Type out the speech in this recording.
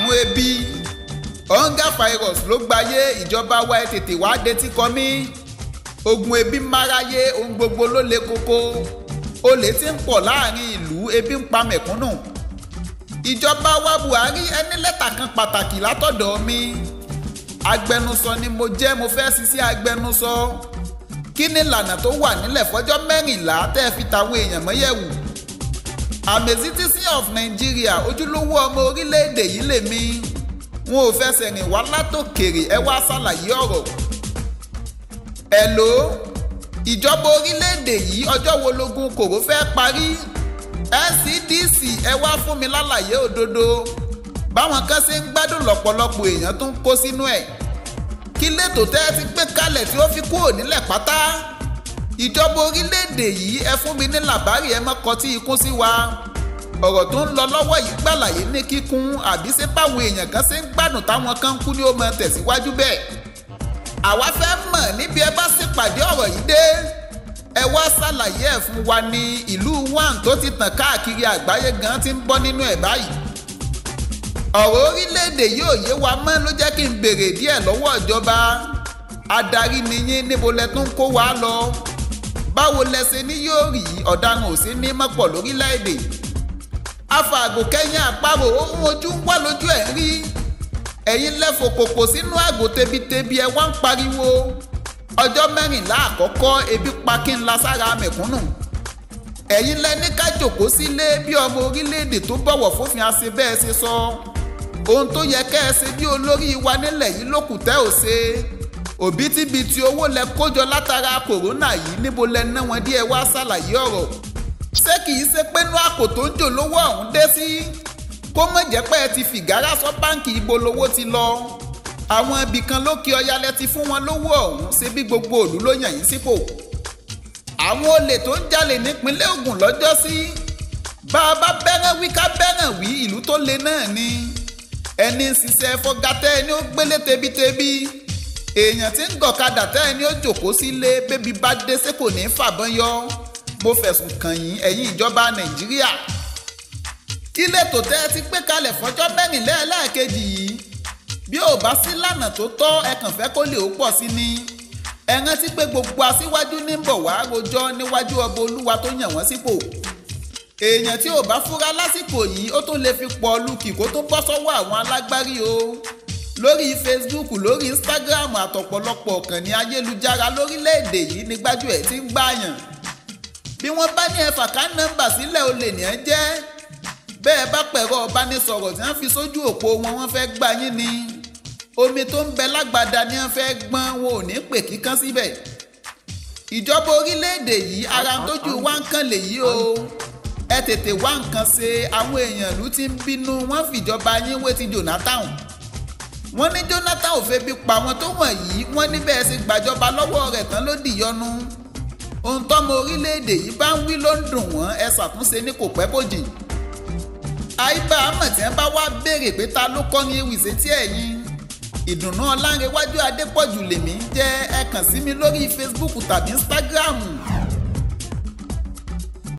Àrùn ebi hunger virus ló gbayé, ìjọba wa ẹ tètè wá detí kọ mí. Ogun ebi máráyé, ohun gbogbo ló le koko. Olè ti ń pọ̀ láàrin ìlú, ebi ń pa mẹ̀kúnnù. Ìjọba wa Buhari, ẹ ní lẹ́tà kan pàtàkì látọ̀dọ̀ mi. Agbẹnusọ ni mo jẹ́, mo fẹ́ ṣiṣẹ́ agbẹnusọ. Kí ni ìlànà tó wà nílẹ̀ fọjọ́ 14 tẹ́ fi tàwọn èèyàn mọ́yẹ̀wù? I'm a citizen of Nigeria, ojúlówó ọmọ orílẹ̀-èdè yìí lèmi. N ò fẹsẹ̀ rìn wá látòkèrè, ẹ wá ṣàlàyé ọ̀rọ̀. Hello, ìjọba orílẹ̀-èdè yìí, ọjọ́ wo logun kòró fẹ́ parí? NCDC, ẹ wá fún mi lálàyé òdodo. Báwọn kan ṣe ń gbádùn lọ́pọ̀lọpọ̀ èèyàn tó ń kó sínú ẹ̀. Kí lètò tẹ́ ẹ ti gbé kalẹ̀ tí ó fi kúrò nílẹ̀ pátá? Ìjọba orílẹ̀-èdè yìí, ẹ fún mi ní làbárì, ẹ má kọtí ikún sí wa. Ọ̀rọ̀ tó ń lọ lọ́wọ́ yìí gbàlàyé ní kíkún, àbí ṣé báwọn èèyàn kan ṣe ń gbádùn táwọn kan ń kú ní ó máa tẹ̀síwájú bẹ́ẹ̀? Àwa fẹ́ mọ̀ níbi ẹ bá ṣèpàdé ọ̀rọ̀ yìí dé. Ẹ wá ṣàlàyé ẹ̀ fún wa ní ìlú Wuhan tó ti tàn káàkiri àgbáyé gan ti ń bọ́ nínú ẹ̀ báyìí. Ọ̀rọ̀ orílẹ̀-èdè yóò yé wa mọ́ ló jẹ́ kí n béèrè díẹ̀ lọ́wọ́ ìjọba. Adarí ni yín, níbo lẹ tún kó wa lọ? Báwo lẹ ṣe ní yóò rí ọ̀daràn ò sí ní mọ́pọ̀ lórílẹ̀-èdè? Afàgò kẹ́yìn àparò, ohun ojú ń wá lójú ẹ̀ ń rí. Ẹ̀yin lẹ́fọ̀ kòkò sínú àgò tebitẹbi, ẹ wá ń pariwo. Ọjọ́ 14 àkọ́kọ́ ebi pa kí n la sára mẹ̀kúnnù. Ẹ̀yin lẹ ní ká jòkó sílé bí ọmọ orílẹ̀-èdè tó bọ̀wọ̀ fófin àṣẹ bẹ́ẹ̀ ṣe sọ. Ohun tó yẹ kẹ́ ẹ ṣe bí olórí wa nílẹ̀ yìí ló kù tẹ́ ò ṣe. Òbítíbitì owó lẹ kójọ látara kòrónà yìí, níbo lẹ ná wọn díẹ̀, wá ṣàlàyé ọ̀rọ̀. Ṣé kìí ṣe pé inú àpò tó ń jò lówó ọ̀hún dé sí? Kó mọ̀ jẹ́ pé ẹ ti fìgárà sọ báǹkì ibo lówó ti lọ. Àwọn ibì kan lókè ọya lẹ ti fún wọn lówó ọ̀hún, ṣe bí gbogbo òlú ló yàn yín sípò. Àwọn olè tó ń jalè nípínlẹ̀ Ògùn lọ́jọ́sí. Bá a bá bẹ́ràn wí ká bẹ́ràn wí, ìlú tó le náà ni. Ẹni ń ṣiṣẹ́ fọ́gátẹ́ ẹni ó gbélé tebitẹbi. Èèyàn tí ń gọ̀kadà tẹ́ ẹni ó jòkó sílé, bébí bá dé ṣé kò ní fàbọ́n yọ. Mo fẹ̀sùn kàn yín, ẹ̀yin ìjọba Nàìjíríà. Kí lètò tẹ́ ẹ ti gbé kalẹ̀ fọjọ́ 14 ẹlẹ́ẹ̀kejì yìí? Bí ò bá sí lànà tó tọ́, ẹ kàn fẹ́ kó lè ó pọ̀ sí ni. Ẹ rántí pé gbogbo aṣíwájú ní bọ̀ wá rojọ́ níwájú ọba olúwa tó yàn wọ́n sípò. Èèyàn tí ò bá fura lásìkò yìí, ó tún lè fi pọ̀ lùkì kó tó bọ́ sọ́wọ́ àwọn alágbárí o. Lórí Facebook, lórí Instagram àtọ̀pọ̀lọpọ̀ ọ̀kànnì ayélujára lórílẹ̀‐èdè yìí ní gbájú ẹ̀ ti ń gbààyàn. Bí wọ́n bá ní ẹ̀fà ká nọ́mbà sílẹ̀, olè ní ẹ jẹ́. Bẹ́ẹ̀ bá pẹ̀rọ ọ̀bánisọ̀rọ̀ tí wọ́n fi sójú òpó wọn, wọ́n fẹ́ gbà yín ni. Omi tó ń bẹ lágbada ni wọ́n fẹ́ gbọ́n, wọn ò ní pè kíkan síbẹ̀. Ìjọba orílẹ̀-èdè yìí, ara tójú wá ń kàn lèyí o. Ẹ tètè wá nǹkan ṣe, àwọn èèyàn ìlú ti ń bínú, wọ́n fìjọba yín wé ti Jonathan. Wọ́n ní Jonathan ò febi pa wọn tó wọ̀nyí, wọ́n ní bẹ́ẹ̀ ṣe gbàjọba lọ́wọ́ rẹ̀ tán ló dìyọnu. Ohun tọ́mọ orílẹ̀-èdè yìí bá ń wí ló ń dùn wọ́n, ẹ ṣàtúnṣe ní kò pẹ́ kò jìn. Àìbá àmọ̀ tí wọ́n bá wá béèrè pé ta ló kọrin ewì sétí ẹ̀yin. Ìdùnnú Ọlánrewájú Adépọ̀jù lèmi ń jẹ́, ẹ kàn sí mi lórí Facebook tàbí Instagram.